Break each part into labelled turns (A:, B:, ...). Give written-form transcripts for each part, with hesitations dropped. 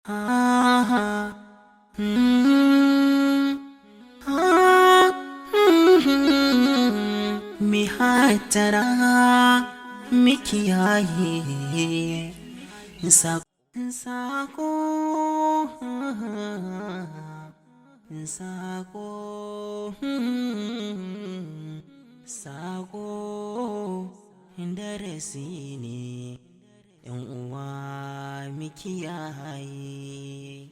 A: Ha hmm, ha, mi hattara mi kiyaye sako, sako, sako darasi ne, yan uwa, mi kiyaye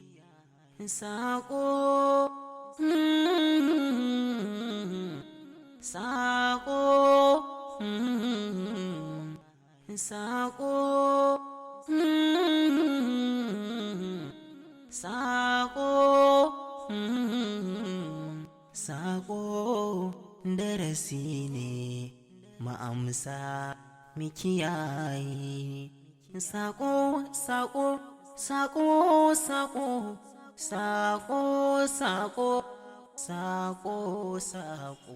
A: sako, sako, sako, sako, sako darasi ne, ma'amsa mi kiyaye sako, sako, sako, sako, sako, sako, sako, sako.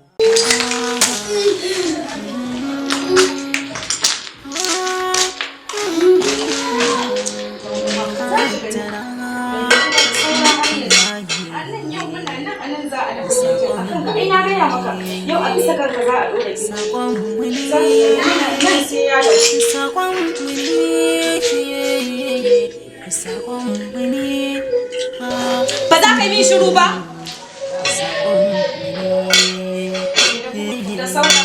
B: Nan yau muna nan, a nan za a dafa girkin a kanka. Ai na gaya maka, yau a bisa kanka za a ɗora girki.
A: Sakon mu ne.
B: Za ka ga muna nan sai ya dahu.
A: Sakon mu ne, sakon mu ne.
B: Ba za ka yi min shiru ba.
A: Sakon mu ne.
B: Da saura.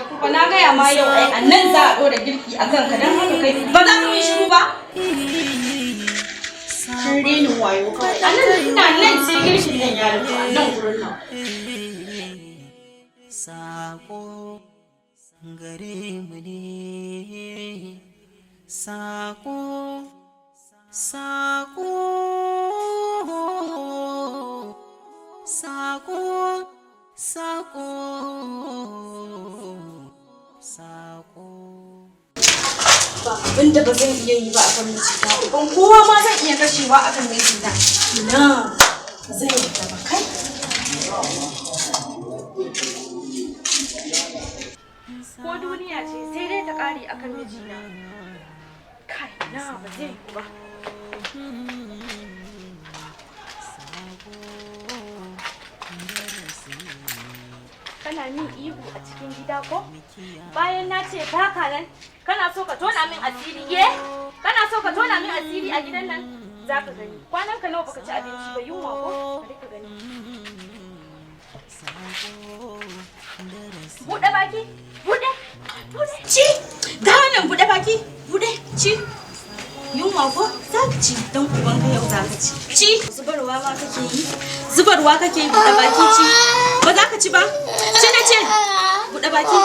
B: Kuma na gaya ma, yau ai a nan za a ɗora girki a kanka, don haka kai ba za ka yi shiru ba. Sun renin wayo kawai. A nan ina nan sai girkin nan ya dahu a nan gurin nan.
A: Sako gare mu ne, sako, sako, sako, sako, sako.
B: Ba abin da ba zan iya yi ba akan mijina. Uban kowa ma zan iya kashewa akan mijina. Ina ba zan yarda ba kai. Ko duniya ce sai dai ta kare akan mijina. Kai, na ba zai yiwu ba.
A: Sako darasi.
C: Kana min ihu a cikin gida ko? Bayan na ce baka nan, kana so ka tona min asiri, ye? Kana so ka tona min asiri a gidan nan? Za ka gani. Kwanan ka nawa baka ci abinci ba, yunwa ko? Bari ka gani.
A: Sako darasi.
C: Buɗe baki, buɗe, buɗe.
B: Ci! Ga wannan, buɗe baki, buɗe, ci. Yunwa ko? Za ka ci, don ubanka yau za ka ci. Ci! Zubarwa ma kake yi? Zubarwa kake yi, buɗe baki, ci. Ba za ka ci ba? Ci na ce! Buɗe baki.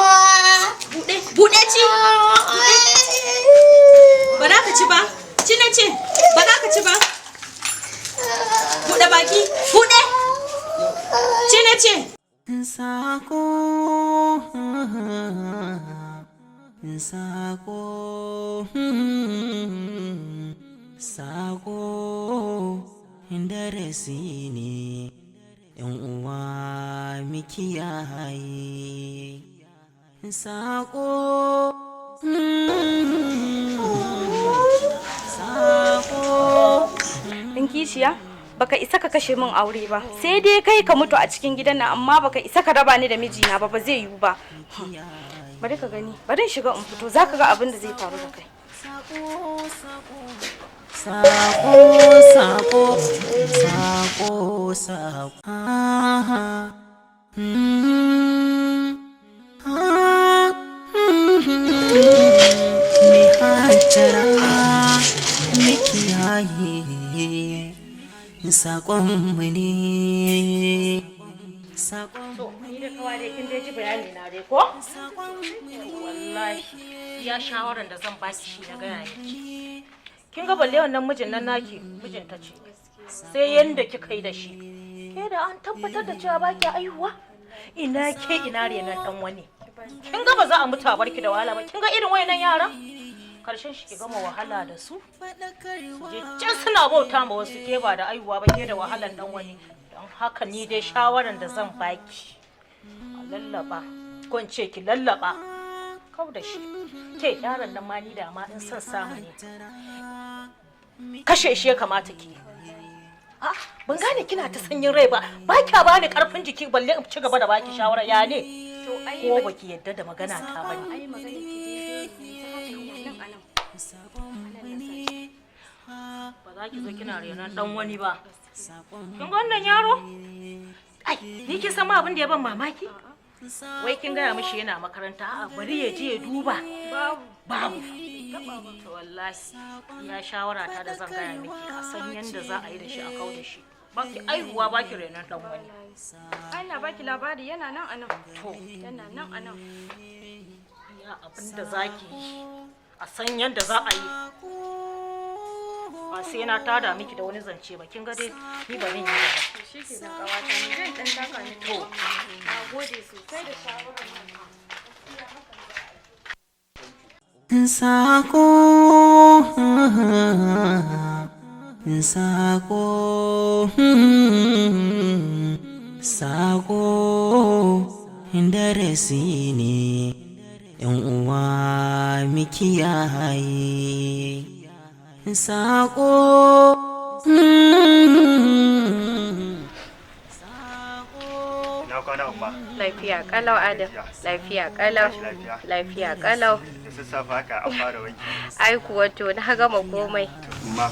B: Buɗe, buɗe, ci! Buɗe. Ba za ka ci ba? Ci na ce! Ba za ka ci ba? Buɗe baki, buɗe! Ci na ce!
A: Sako, sako, sako darasi ne, yan uwa, mi kiyaye sako, sako.
C: Ɗin kishiya, baka isa ka kashe min aure ba. Sai dai kai ka mutu a cikin gidan nan, amma baka isa ka raba ni da mijina ba, ba zai yiwu ba. Bari ka gani, bari in shiga in fito, zaka ga abin da zai faru da kai.
A: Sako, sako, sako, sako, sako. Ah, ah, mi hattara mi kiyaye saƙonmu ne, saƙon
D: To, ni da kawa dai kin dai ji bayani na dai ko?
A: Wallahi.
D: Wallahi, ya shawaran da zan baki shi na gaya miki. Kin ga balle wannan mijin nan naki, mijin ta ce. Sai yanda kika yi da shi. Ke da an tabbatar da cewa baki aihuwa. Ina ke ina renon dan wani. Kin ga ba za a mutu a barki da wahala ba. Kin ga irin wayannan yaran? Karshen shi ki gama wahala da su. Je can suna bauta ma wasu, ke ba da aihuwa ba, ke da wahalan dan wani. Don haka ni dai shawaran da zan baki. A lallaba, ko in ce ki lallaba. Kau da shi. Ke yaron nan ma ni da ma in son samu ne. Kashe shi ya kamata ki yi. Ah, ban gane kina ta sanyin rai ba. Ba kya bani karfin jiki balle in ci gaba da baki shawara ya ne.
C: To ai
D: Ko baki yadda da magana ta bane.
C: Ai magana ki daidai ne, yanzu haka ina nan anan.
D: Ba za ki zo kina renon dan wani ba. Kin ga wannan yaro? Ai, ni kin san ma abin da ya ban mamaki? Wai kin gaya mishi yana makaranta, a'a bari ya je ya duba.
C: Babu.
D: Babu. To wallahi ya shawara ta da zan gaya miki a san yanda za a yi da shi a kau da shi. Baki aihuwa baki renon dan wani.
C: Ai na baki labari yana nan anan.
D: To
C: Yana nan anan.
D: ya abin da za ki yi a san yanda za a yi. Ba sai na tada miki da wani zance ba kin ga dai ni ba zan yi ba.
C: To shi ke nan ƙawata ni zan ɗan taka ni.
D: To.
C: Na gode sosai da shawarar nan.
A: Sako, sako, sako, darasi ne, ‘yan uwa mu kiyaye. Sako,
E: Ina kwana, Umma?
F: Lafiya kalau, Adam. Lafiya kalau.
E: Lafiya.
F: Lafiya kalau.
E: Da sassafe haka an fara wanki.
F: Ai kuwa to na gama komai.
E: Umma,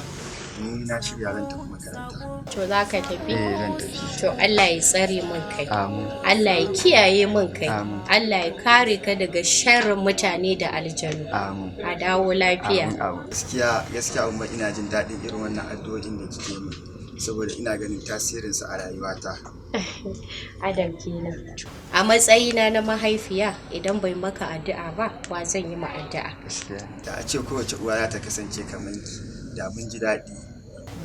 E: ni na shirya zan tafi makaranta.
F: To za ka tafi?
E: Eh, zan tafi.
F: To Allah ya tsare min kai.
E: Amin.
F: Allah ya kiyaye min kai.
E: Amin.
F: Allah ya kare ka daga sharrin mutane da aljanu.
E: Amin.
F: A dawo lafiya.
E: Amin, amin. Gaskiya gaskiya Umma, ina jin daɗin irin wannan addu'o'in da kike min saboda ina ganin tasirinsa a rayuwata.
F: Adam kenan. A matsayina na mahaifiya, idan bai maka addu'a ba, wa zan yi ma addu'a?
E: Gaskiya. Da a ce kowace uwa za ta kasance kamar ki, da mun ji daɗi.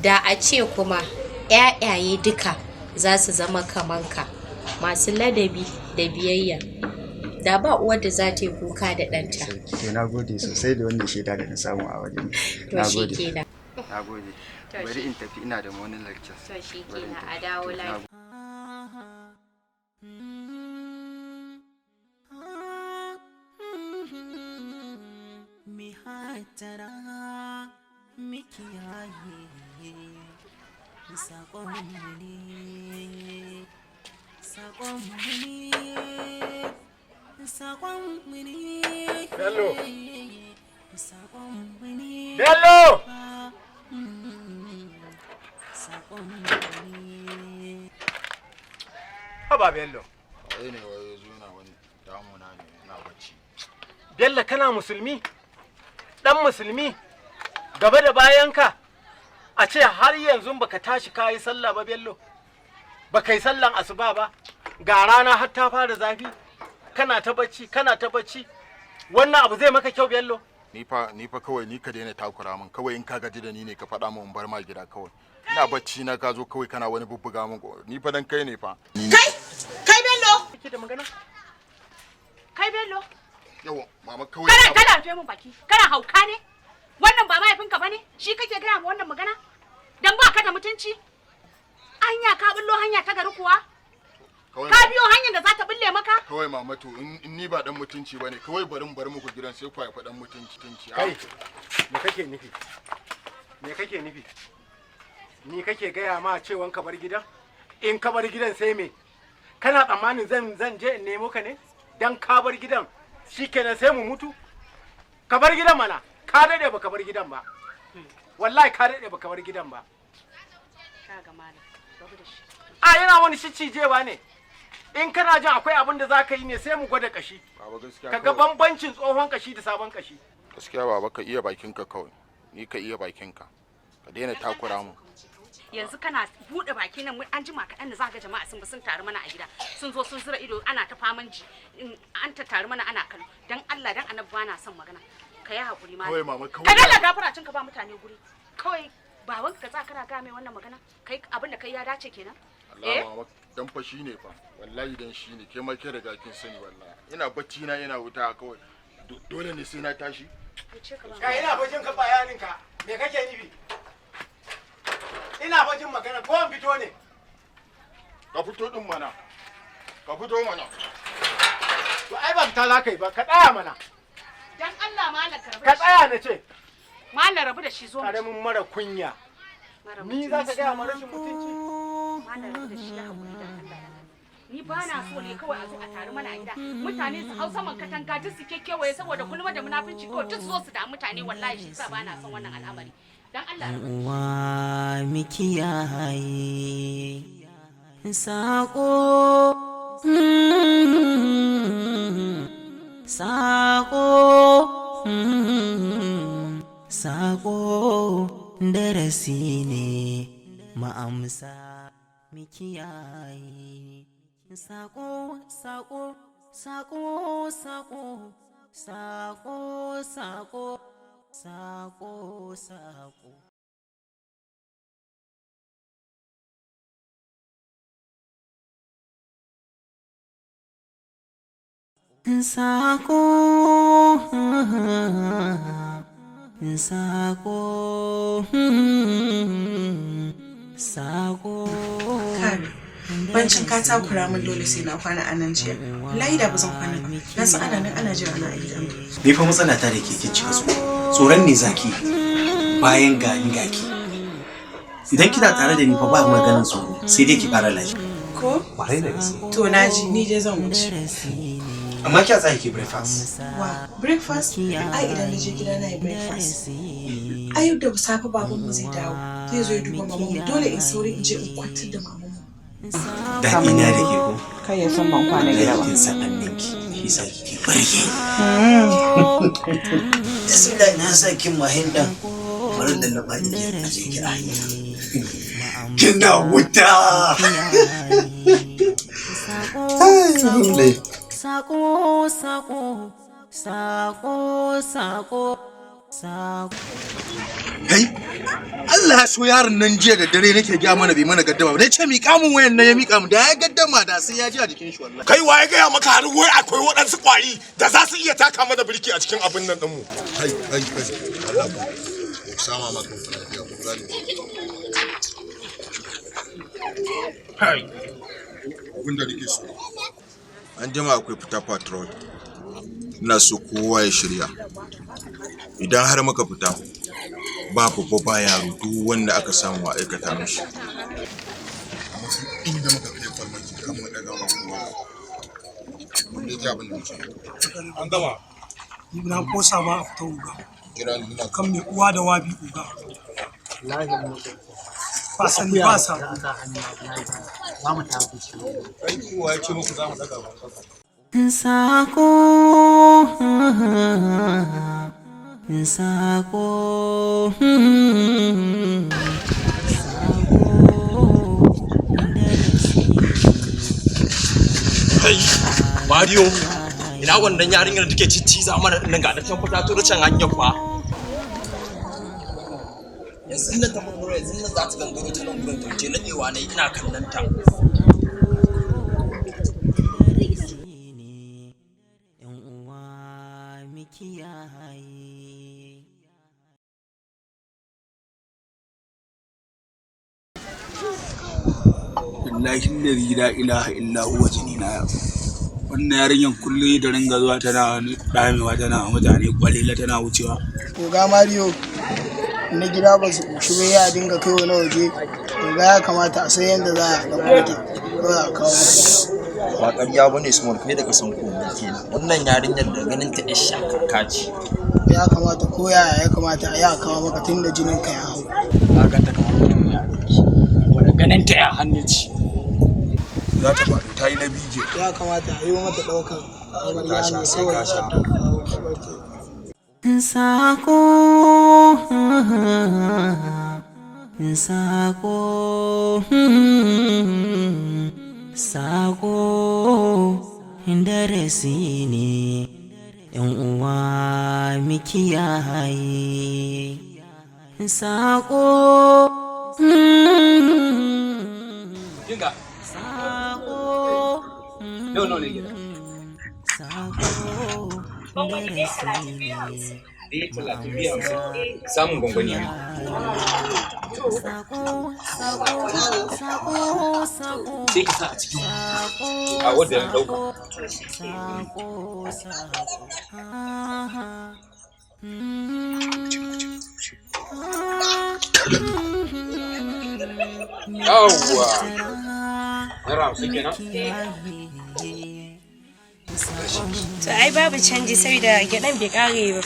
F: Da a ce kuma ‘ya'yaye duka za su zama kamanka, masu ladabi da biyayya, da ba uwar da za ta yi kuka da ɗanta.
E: To na gode sosai da wannan shaida da na samu a wajen.
F: To shi kenan.
E: Na gode.
F: To
E: Bari in tafi, ina da morning lectures.
F: To shi
E: Bari in
F: kenan, a
E: tafi.
F: dawo
E: To, na
F: lafiya.
A: Mi hattara mu kiyaye, saƙonmu ne, saƙonmu ne, saƙonmu ne.
G: Bello.
A: Saƙonmu ne.
G: Bello!
A: Saƙonmu ne.
G: Haba Bello.
H: Waye ne waye ya zo yana wani damuna ne yana bacci?
G: Bello, kana musulmi? Dan musulmi? Gaba da bayanka? A ce har yanzu baka tashi ka yi sallah ba, Bello? Baka yi sallan asuba ba? Ga rana har ta fara zafi? Kana ta bacci, kana ta bacci. Wannan abu zai maka kyau, Bello?
H: Ni fa kawai ni ka daina takura min kawai. In ka gaji da ni ne ka faɗa min in bar ma gida kawai. Ina bacci na ka zo kawai kana wani bubbuga min. Ni fa dan kai ne fa.
B: Kai, kai Bello!
G: Kike da magana?
B: Kai Bello!
H: Yawa mama kawai.
B: Kana kana rufe min baki. Kana hauka ne? Wannan ba mahaifinka bane? Shi kake gaya ma wannan magana? Dan ba ka da mutunci? Anya ka bullo hanya ta gari kuwa?
H: Kawai
B: Ka biyo hanyar da za ta bulle maka?
H: Kawai mama, to in ni ba dan mutunci bane, kawai bari in bar muku gidan sai ku haifa dan mutunci tunci.
G: Kai, me kake nufi? Me kake nufi? Ni kake gaya ma cewan ka bar gidan? In ka bar gidan sai me? Kana tsammanin zan je in nemo ka ne? Dan ka bar gidan shikenan sai mu mutu? Ka bar gidan mana. Ka dade baka bar gidan ba. Wallahi ka dade baka bar gidan ba.
B: Kaga malam, rabu da shi.
G: A yana wani shiccijewa ne. In kana jin akwai abin da za ka yi ne sai mu gwada kashi.
H: Baba, gaskiya
G: Ka ga
H: kawai.
G: bambancin tsohon kashi da sabon kashi.
H: Gaskiya baba, ka iya bakinka kawai. Ni ka iya bakinka. Ka daina takura min.
B: Yanzu kana buɗe baki nan an jima kaɗan da za ga jama'a sun bi sun taru mana a gida. Sun zo sun zura ido ana ta faman ji. An ta taru mana ana kallo. Dan Allah dan Annabi bana son magana. Ka yi haƙuri malam.
H: Kawai mama kawai.
B: Ka dalla gafara cin ka ba mutane guri. Kawai babanka ka tsaya kana ga mai wannan magana. Kai abin da kai ya dace kenan?
H: Allah mama, dan fa shine fa. Wallahi dan shine, ke ma ke riga kin sani wallahi. Ina bacci na ina wuta kawai. Dole ne sai na tashi.
B: Wuce ka ba.
G: Ka ina fa jin ka bayanin ka. Me kake nufi? Ina fa jin magana ko an fito ne?
H: Ka fito din mana. Ka fito mana.
G: To ai ba fita za ka yi ba, ka tsaya mana.
B: Dan Allah malam, ka rabu
G: Ka
B: da shi.
G: tsaya na ce.
D: Malam, rabu da shi, zo mu.
G: Karamin mara kunya. Ni za ka gaya ma rashin mutunci?
D: Malam, rabu da shi, ya haƙuri dan Allah ya. Ni ba na so ne kawai a zo a taru mana a gida. Mutane su hau saman katanga duk su kekewaye saboda gulma da munafunci, kawai duk su zo su da mutane, wallahi shi sa ba na son wannan al'amari. Dan Allah rabu da shi.
A: Uwa miki yaye saƙo, saƙo, saƙo darasi ne ma'amsa miki yaye saƙo, saƙo, saƙo, saƙo, saƙo, saƙo, saƙo, saƙo. Sako, sako, sako.
I: Kare, bancin ka takura min dole sai na kwana a nan jiya. Wallahi da ba zan kwana ba. Na san ana nan ana jira na a gidan.
J: Ni fa matsala ta da ke, kin cika tsoro. Tsoron ne zaki bayan ga ni gaki. Idan kina tare da ni fa ba maganin tsoro, sai dai ki ƙara lafiya.
I: Ko?
J: Kwarai da gaske.
I: To naji, ni dai zan wuce.
J: Amma kya tsaya ki breakfast.
I: Wa, breakfast? Ai idan na je gida na yi breakfast. Ai da safe baban mu zai dawo. Zai zo ya duba maman mu. Dole in sauri in je in kwantar da maman mu.
J: Daɗi na da ke ko?
I: Kai ya san ban kwana gida ba.
J: Kin san anninki, shi sa kike barke. Bismillah, na sa kin mahin dan. Bari da laba ki aje ki a hanya. Kina wuta.
A: Sako, sako, sako, sako, sako.
H: Kai, Allah ya so yaron nan jiya da dare nake gaya mana bai mana gaddama ba. Nace miƙa mun wayan nan, ya miƙa mun, da ya gaddama da sai ya ji a jikin shi wallahi.
K: Kai, waye gaya maka har wai akwai waɗansu ƙwari da za su iya taka mana birki a cikin abin nan ɗinmu?
H: Kai, kai, kai. Allah ku. Ku sama ma kanku lafiya, ku gane.
K: Kai.
H: Abin da nake so. An jima akwai fita patrol. Ina so kowa ya shirya. Idan har muka fita, ba babba ba yaro, duk wanda aka samu a aikata mishi. Inda muka kai farmaki kan mu daga ma kowa. Mun dai ji abin da muke.
L: An gama. Na kosa ma a fita uga.
H: Kira ni ina
L: Kan mai uwa da wabi uga. Ba sani ba sa.
H: Kai, kowa ya ce muku za mu daga ba.
A: Sako, sako,
M: Kai, Mario, ina wannan yarinyar da take cicciza mana nan ga can fa ta tura can hanyar fa. Yanzu nan ta gangaro, yanzu nan za ta gangaro ta nan gurin ta wuce, nadewa ne ina kallon ta.
A: Kiyaye.
N: Billahi allazi la ilaha illa huwa, jinina ya wannan yarinyar kullum da ringa zuwa tana damewa, tana mutane kwalila, tana wucewa.
O: Oga Mario, na gida ba su ƙoshi ba, ya dinga kai wani waje. Oga, ya kamata a san yadda za a ɗauko ta ko a kawo mata.
M: Ba ƙarya bane, small, kai da kasan komai kenan. Wannan yarinyar da ganin ta yar shakaka ce.
O: Ya kamata, ko yaya ya kamata a yi a kawo maka tun da jinin ka ya hau.
N: Na ganta kamar mutum ya wanda ganin ta ya hannu ci
H: Za ta faɗo ta yi na bije.
O: Ya kamata a yi mata ɗaukan amarya
H: Ka sha,
O: ne
H: sai ka sha.
O: kawai.
A: Sako, sako, sako, darasi ne, ‘yan uwa mu kiyaye. Sako,
M: Kinga.
A: Sako,
M: Yau nawa ne gida?
A: Sako, darasi ne.
M: Eh, 30, 2 50. Samun gwangwani biyu.
A: Sako, sako, sako, sako.
M: Sai ki sa a cikin a wadda na ɗauka.
A: Sako, sako.
P: Yawwa. ₦50 kenan?
Q: To ai babu canji saboda gyaɗan bai kare ba.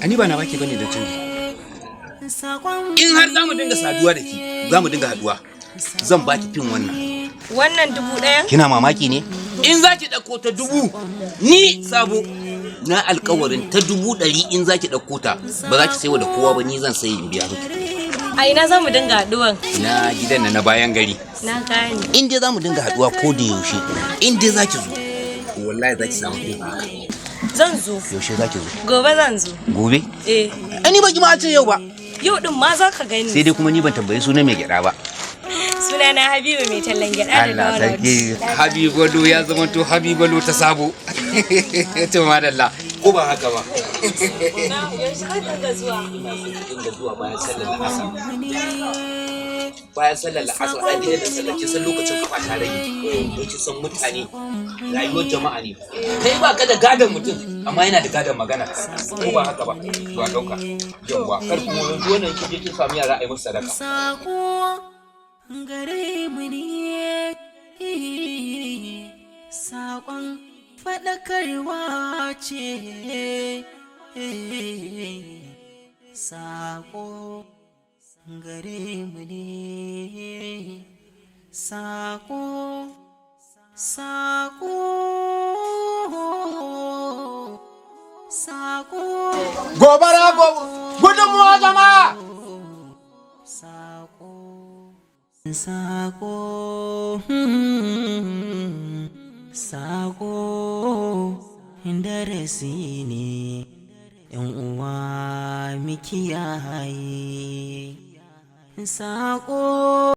P: Ani ba na baki bane da canji. In har za mu dinga saduwa da ki, za mu dinga haduwa. Zan baki fin wannan.
Q: Wannan 1000?
P: Kina mamaki ne? In za ki ɗauko ta 1000, ni Sabo na alkawarin ta 100,000 in za ki ɗauko ta, ba za ki saiwa da kowa ba, ni zan sayi in biya miki.
Q: A ina za mu dinga haɗuwan?
P: Na gidan na na bayan gari.
Q: Na gane.
P: In dai za mu dinga haduwa ko da yaushe, in dai za ki zo, wallahi za ki samu fin haka.
Q: Zan zo.
P: Yaushe za ki zo?
Q: Gobe zan zo.
P: Gobe?
Q: Eh.
P: Ai ni ba ki ma a ce yau ba.
Q: Yau din ma za ka gani.
P: Sai dai kuma ni ban tambayi sunan mai gyaɗa ba.
Q: Sunana Habibu mai tallan gyaɗa da
P: Allah
Q: donut.
P: sarki, Habibalo ya zama to Habibalo ta Sabo. To madalla, ko ba haka ba?
Q: Yaushe ka dinga zuwa?
P: Dinga zuwa bayan sallar la'asar. Bayan sallar la'asar an gidan da sallar, kin san lokacin kafa ta rage. Don kin san mutane rayuwar jama'a ne. Kai ba ka da gadon mutum amma yana da gadon magana. Ko ba haka ba? To a ɗauka. Yawwa, kar kuma yanzu wannan kin je kin samu yara a yi musu sadaka.
A: Sako gare mu ne, saƙon faɗakarwa ce, saƙo gare mu ne, saƙo, saƙo, saƙo.
P: Gobara, gudunmuwa jama'a!
A: Sako, sako, darasi ne, ‘yan uwa mu kiyaye. Sako.